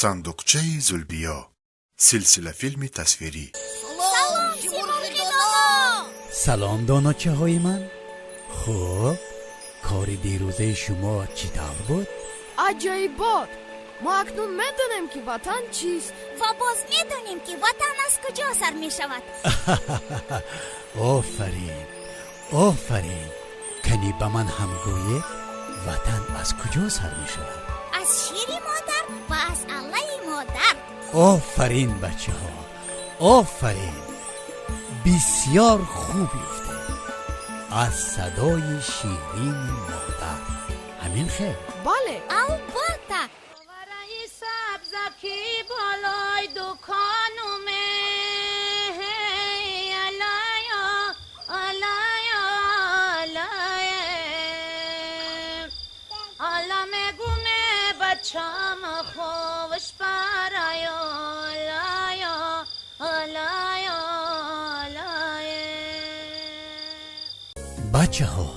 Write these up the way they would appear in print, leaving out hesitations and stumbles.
Сандуқчаи Зулбиё, силсилафилми тасвирӣ. Салом, Симурғи доно! Салом, доночаҳои ман. Хуб, кори дирӯзаи шумо чӣ тавр буд? Аҷоибот! Мо акнун медонем, ки ватан чист. Ва боз медонем, ки ватан аз куҷо сар мешавад. Офарин, офарин! Кани, ба ман ҳам гӯед, ватан аз куҷо сар мешавад? Аз шири модар ва аз аллаи модар. Офарин, бачаҳо, офарин! Бисёр хуб ёфтед. Аз садои ширини модар, ҳамин хел? Бале. Албатта. Вараи сабзаки болои дуконуме, алая, алая, алая, ала мегуме бачам ховш барая, алая, алая, алая. Бачаҳо,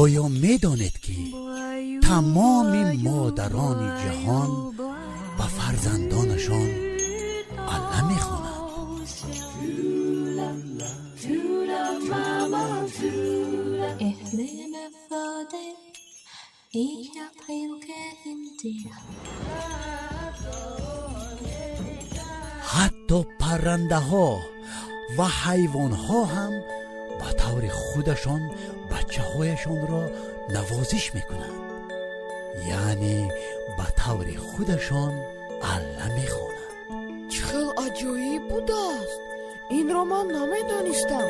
оё медонед, ки тамоми модарони ҷаҳон ба фарзандонашон алла мехонанд? Ich lebe für dich, ich ertrinke in dir. Ҳатто паррандаҳо ва ҳайвонҳо ҳам ба таври худашон бачаҳояшонро навозиш мекунанд, яъне ба таври худашон алла мехонанд. Чӣ хел аҷоиб будааст! Инро ман намедонистам.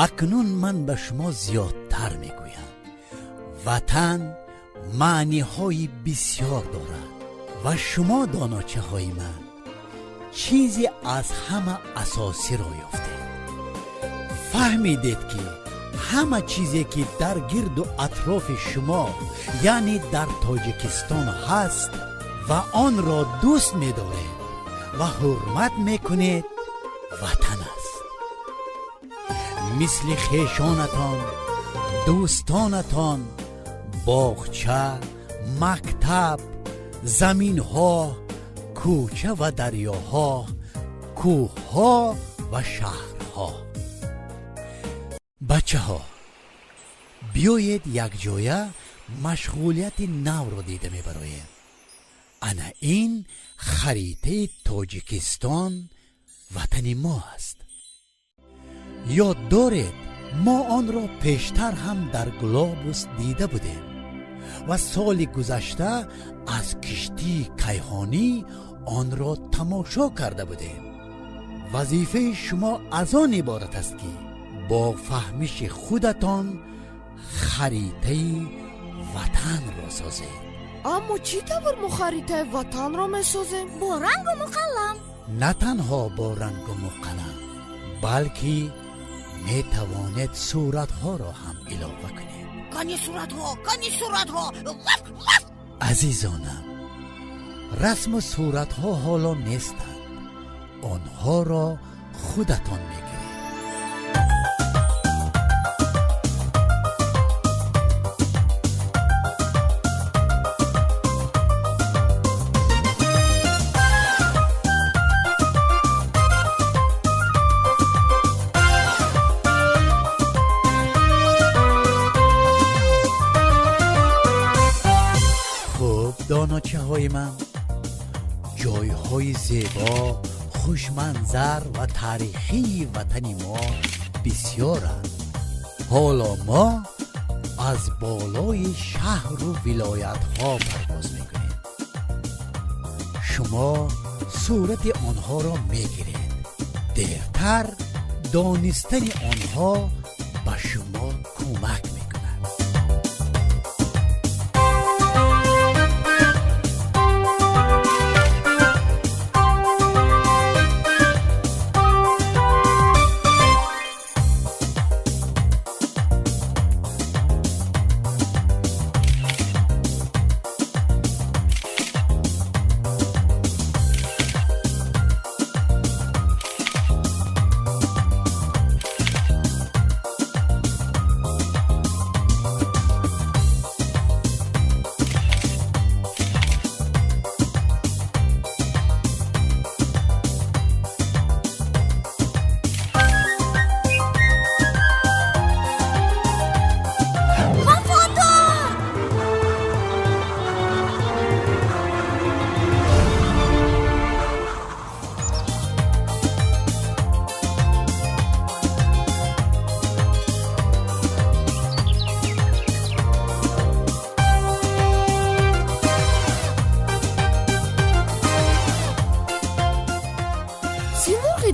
Акнун ман ба шумо зиёдтар мегӯям. Ватан маъниҳои бисьёр дорад ва шумо, доночаҳои ман, чизе аз ҳама асосиро ёфтед. Фаҳмидед, ки ҳама чизе, ки дар гирду атрофи шумо, яъне дар Тоҷикистон ҳаст ва онро дӯст медоред ва ҳурмат мекунед, ватан аст. Мисли хешонатон, дӯстонатон, боғча, мактаб, заминҳо, кӯча ва дарёҳо, кӯҳҳо ва шаҳрҳо. Бачаҳо, биёед, якҷоя машғулияти навро дида мебароем. Ана ин харитаи Тоҷикистон, ватани мо аст. Ёд доред, мо онро пештар ҳам дар глобус дида будем ва соли гузашта аз киштии кайҳонӣ онро тамошо карда будем. Вазифаи шумо аз он иборат аст, ки бо фаҳмиши худатон харитаи ватанро созед. Аммо чӣ тавр мо харитаи ватанро месозем? Бо рангу муқаллам. На танҳо бо рангу муқалам, балки метавонед суратҳоро ҳам илова кунед. Кани суратҳо, кани суратҳо! Ваф, ваф! Азизонам, расму суратҳо ҳоло нестанд, онҳоро худатон мегиред. Хуб, доночаҳои ман, ҷойҳои зебо, хушманзар ва таърихии ватани мо бисьёранд. Ҳоло мо аз болои шаҳру вилоятҳо парвоз мекунем. Шумо сурати онҳоро мегиред. Дертар донистани онҳо ба шумо кӯмак мекунад.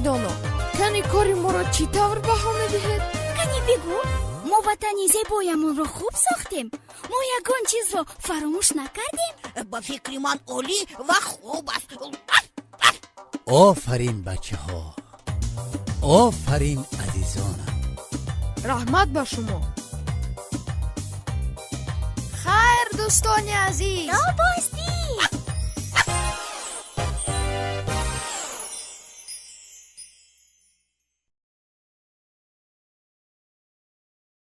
Доно, кани кори моро чӣ тавр баҳо медиҳед? Кани бигӯ, мо ватани зебоямонро хуб сохтем? Мо ягон чизро фаромӯш накардем? Ба фикри ман, олӣ ва хуб аст. Офарин, бачаҳо, офарин, азизонам. Раҳмат ба шумо. Хайр, дӯстони азиз. То боз.